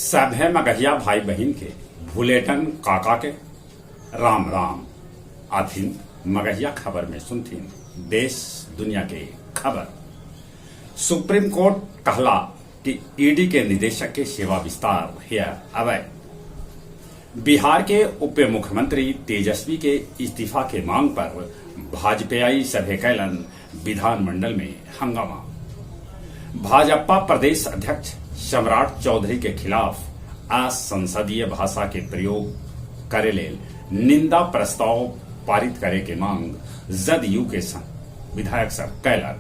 सभे मगहिया भाई बहिन के भुलेटन काका के राम राम। आथिन मगहिया खबर में सुनथिन देश दुनिया के खबर। सुप्रीम कोर्ट कहला कि ईडी के निदेशक के सेवा विस्तार हिय अवैध। बिहार के उप मुख्यमंत्री तेजस्वी के इस्तीफा के मांग पर भाजपाई सभे कैलन विधानमंडल में हंगामा। भाजपा प्रदेश अध्यक्ष सम्राट चौधरी के खिलाफ असंसदीय भाषा के प्रयोग करे लेल निंदा प्रस्ताव पारित करे के मांग जदयू के विधायक सब कैलन।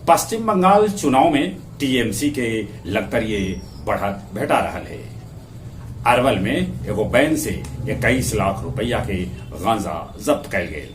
पश्चिम बंगाल चुनाव में टीएमसी के लगतरिये बढ़त भेटा रहल है। अरवल में एगो बैन से 21 लाख रुपया के गांजा जब्त कैल गेल।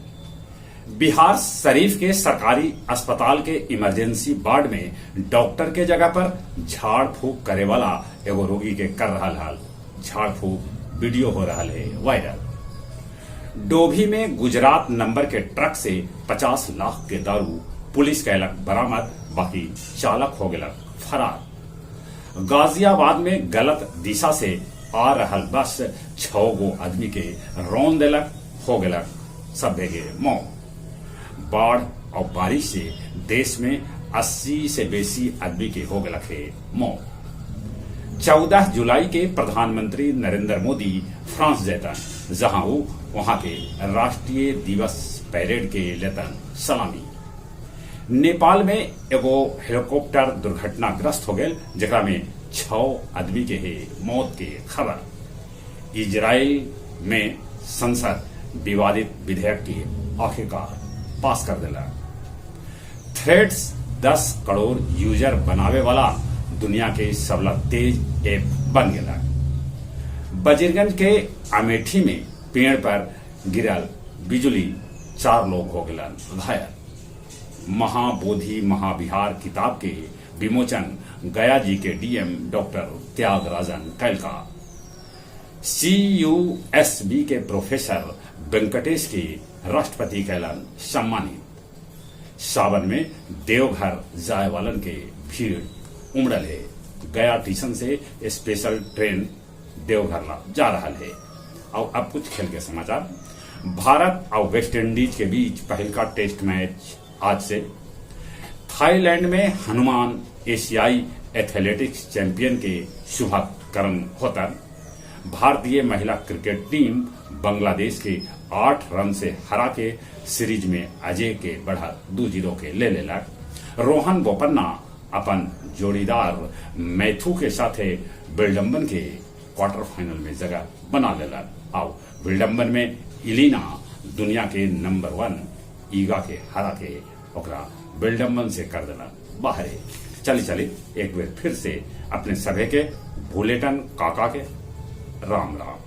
बिहार शरीफ के सरकारी अस्पताल के इमरजेंसी वार्ड में डॉक्टर के जगह पर झाड़ फूक करे वाला एगो रोगी के कर रहल हल झाड़ फूक वीडियो हो रहल है वायरल। डोभी में गुजरात नंबर के ट्रक से 50 लाख के दारू पुलिस कैलक बरामद, बाकी चालक हो गेलक फरार। गाजियाबाद में गलत दिशा से आ रहल बस 6 गो आदमी के रौंद देलक, हो गेलक सभे के मौत। बाढ़ और बारिश से देश में 80 से बेसी आदमी के हो गेलक है मौत। 14 जुलाई के प्रधानमंत्री नरेंद्र मोदी फ्रांस जैतन, जहां वो वहां के राष्ट्रीय दिवस परेड के लेतन सलामी। नेपाल में एगो हेलीकॉप्टर दुर्घटनाग्रस्त हो गेल, जेकरा में 6 आदमी के है मौत के खबर। इजराइल में संसद विवादित विधेयक के आखिरकार पास कर दिला। थ्रेड्स 10 करोड़ यूजर बनावे वाला दुनिया के सबला तेज ऐप बन गया। वजीरगंज के अमेठी में पेड़ पर गिरल बिजली, 4 लोग हो गए घायल। महाबोधि महाविहार किताब के विमोचन गया जी के डीएम डॉक्टर त्यागराजन कैलका। CUSB के प्रोफेसर वेंकटेश के राष्ट्रपति कैलन सम्मानित। सावन में देवघर जाए वालन के भीड़ उमड़ल है। गया स्टेशन से स्पेशल ट्रेन देवघर ला जा रहा है। और अब कुछ खेल के समाचार। भारत और वेस्ट इंडीज के बीच पहलका टेस्ट मैच आज से। थाईलैंड में हनुमान एशियाई एथलेटिक्स चैंपियन के शुभाकरण होता। भारतीय महिला क्रिकेट टीम बांग्लादेश के 8 रन से हरा के सीरीज में अजय के बढ़त 2-0 के ले लेलक। रोहन बोपन्ना अपन जोड़ीदार मैथू के साथे विंबलडन के क्वार्टर फाइनल में जगह बना लेलक। आओ विंबलडन में इलिना दुनिया के नंबर 1 ईगा के हरा के ओकरा विंबलडन से कर देलक बाहरे। चली चली एक बार फिर से अपने सभे के भुलेटन काका के राम राम।